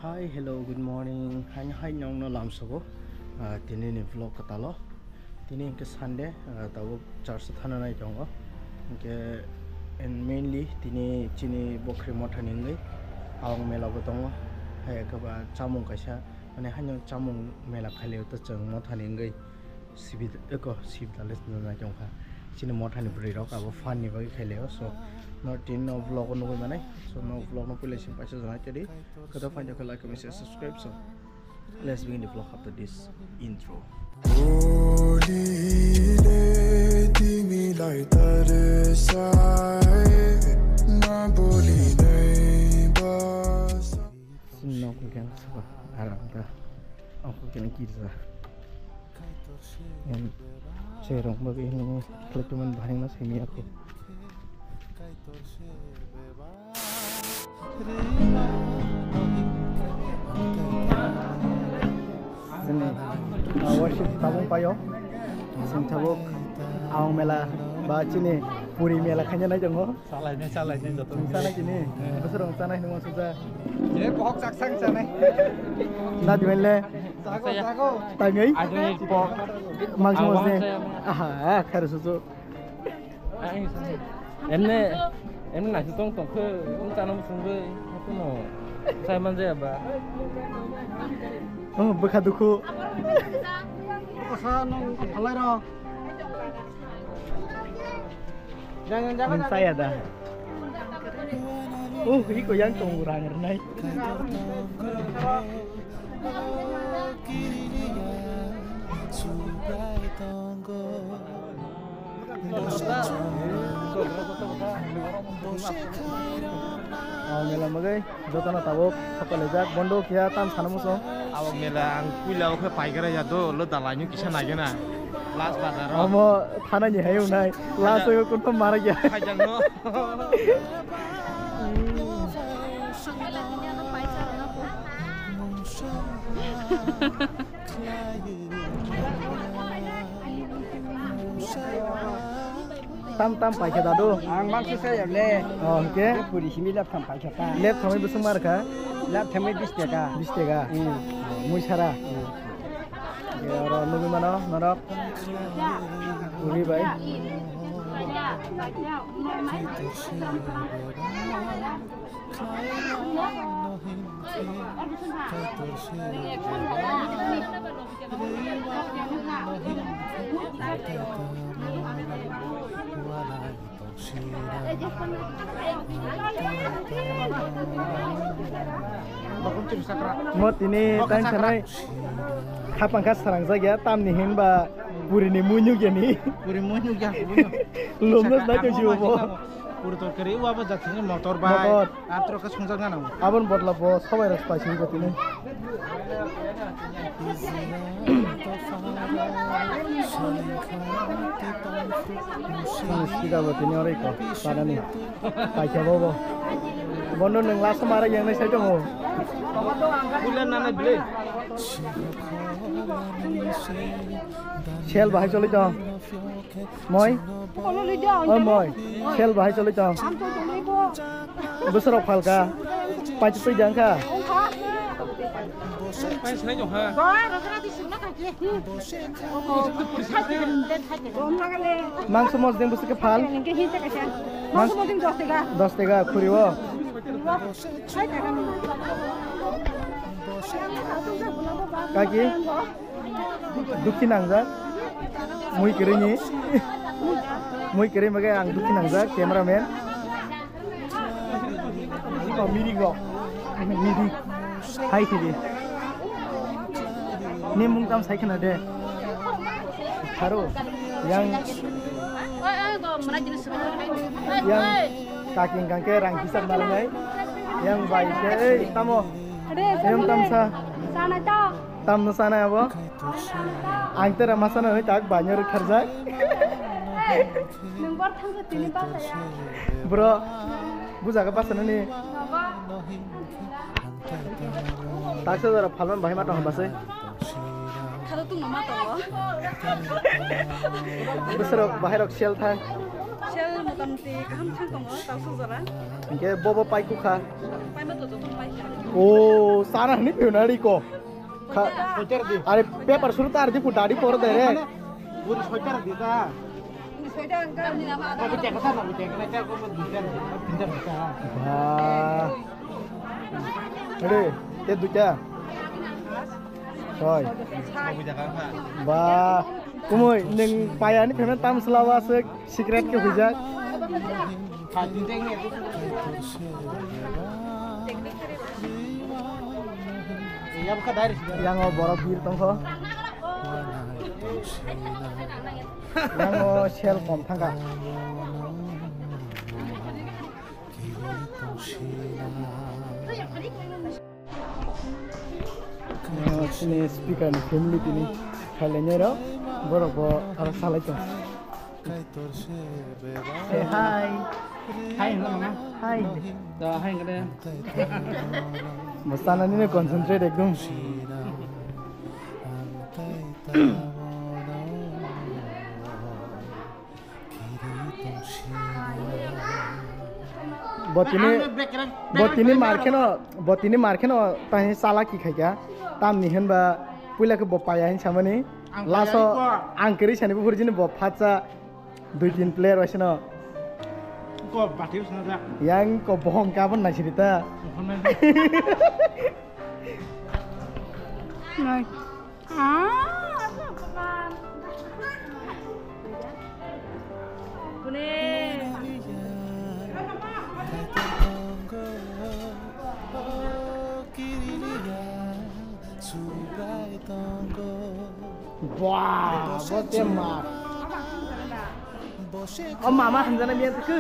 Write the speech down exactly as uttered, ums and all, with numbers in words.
Hi, hello, good morning. Hai, hai, nongno lamsogo. Ah, tini ni vlog katalo. Tini hingke Sunday, ah, tabuk church thana nai tongo. Hingke, and mainly tini chini Bokhri Motha ni wngwi Awang Mela bo tongo. Hai, khe ba chamung kaisa, mane, haino chamung mela khailio to chwng Motha ni wngwi. Sibit-, eko, sibitale swnamnai tongkha. Chini Mothani bwrwi rok abo fan ni bagwi khaileo. So, no tin no vlog o nugwi manai. So, no vlog no puila simi paisa jana chadi. Koto fan jokhe like, comment, share, subscribe. So, let's begin the vlog after this intro. Nok hwnkhe ang saka aram ta. Ang hwnkhe ang kirja. Em, cherong bagwi hwnwi khlai tongmani bahai no simi ako. Chini, ah, worship tabung paio. Chini tabuk Awang Mela ba chini Puri Mela khaina nai tongo. Salai nai, salai nai, joto. Salai chini. Bwswrwng chanai hwnwi uansukjak. Je bohok chak sang chanai. Na dibaile. Jago, jago. Tangwi. Adoni pok. Mangsa mangsa. Aha, kharu susu. Emne, emne nasi tong tong khe, um chana musung khe, hakuno. Sai man jaya ba. Oh, bwkha dukhu. Bwkha nong halai rok. Nung saya da. Oh, iko yang tong rang rnai. Oh, mela magai. Jotono tabuk sokolaijak, bondo kiya tam sana muchung. Abo mela ang puila o khe paigara ya do, lo dalai no kisa nai gana. Last bazar o. Omo thana ni hai unai, last o kun to mara gya. Khaijak no. Tam tam paikha dadu. Ang mangsa saya le. Oh, hingke? Puri simi lap tham paikha ta. Lap thamwi bwswk mar kha? Lap thamwi bis taka. Bis taka? Hmm. Mui sara? Hmm. Ya, oro nugwi mano, norok. Puri bai. Mo tini tang sanai khapang kha sarang jak ya, tamni hinba puri ni muinuk ya ni. Puri muinuk ya. Lomno nai tong jibo bo. Puri torkari wa ba jak sini motor bai. Motor. Atro khe songjakna nango. Aboni bodla bo sobai rok pai sini gotini. Sini sida bo tini oro iko, padani. Paikha bo bo. Bono nwng last mara yang nai sai tongo. Bulan nana bile. Sel bahai choli tong. Moi? Oi moi, sel bahai choli tong. Bwswrok phalka. Paitwi twi jang kha. Mangso mosdeng bwswk khe phal? Mangso mosdeng dos taka. Dos taka khuri o. Kaki? Dukhi nangjak. Mui kwrwini. Mui kwrwi bagwi ang dukhi nangjak, cameraman. Oh, mirik rok. Mirik. Hai khidi. Ni mung tam sai khna de. Tharo. Yang. Yang. Kaking kangke rang hisab nalai. Yang bai ke, ei, tamo. Yang tamsa. Sana to. Tamno sanai abo? Ang tera ma sanai tak banyo rwkharjak. Nung bor thangsa tini basa ya. Bro, bujaga basa nani. Nogo. Taksa jora phalman bahai ma tong basa. Khado tungma ma tongo. Bwswrok bahai rok sel thang. Sel motamti kaham thang tongo taksa jora. Hingke bobo pai kukha. Pai ma to joto pai kha. O. Sana ni piuna ri ko. Kha-, Soitar di. Are paper suru tar di pu dari por de re. Buri soitar di ta. Soitar angka. Tapi cek sana, cek sana, cek kau mau bicara, bicara bisa. Wah. Re, te duita. Soi. Wah. Kumoi, neng payani payment tam selawa se. Secret ke hujak. Yang o borok bir tongkho. Yang o sel kom thangkha. Chini speaker ni family tini khailai nai rok, borok bo aro salai tong. Say hi. Hi, hello, mama. Hi. Da, hi, gede. Mustana ni concentrate ekdom. Botini, botini markheno, botini markheno tahi chala ki khaikha. Tamni hinba puila khe bo paya hin samani. Laso ang kwrwi sani buphuru jini bo phatsa dui tin player waisano. Ko bati usna da. Yang ko bohong kabon naisirita. Nai. Ah, apa, apa? Bune. Wah, bote ma. O mama hanjana biya tuku.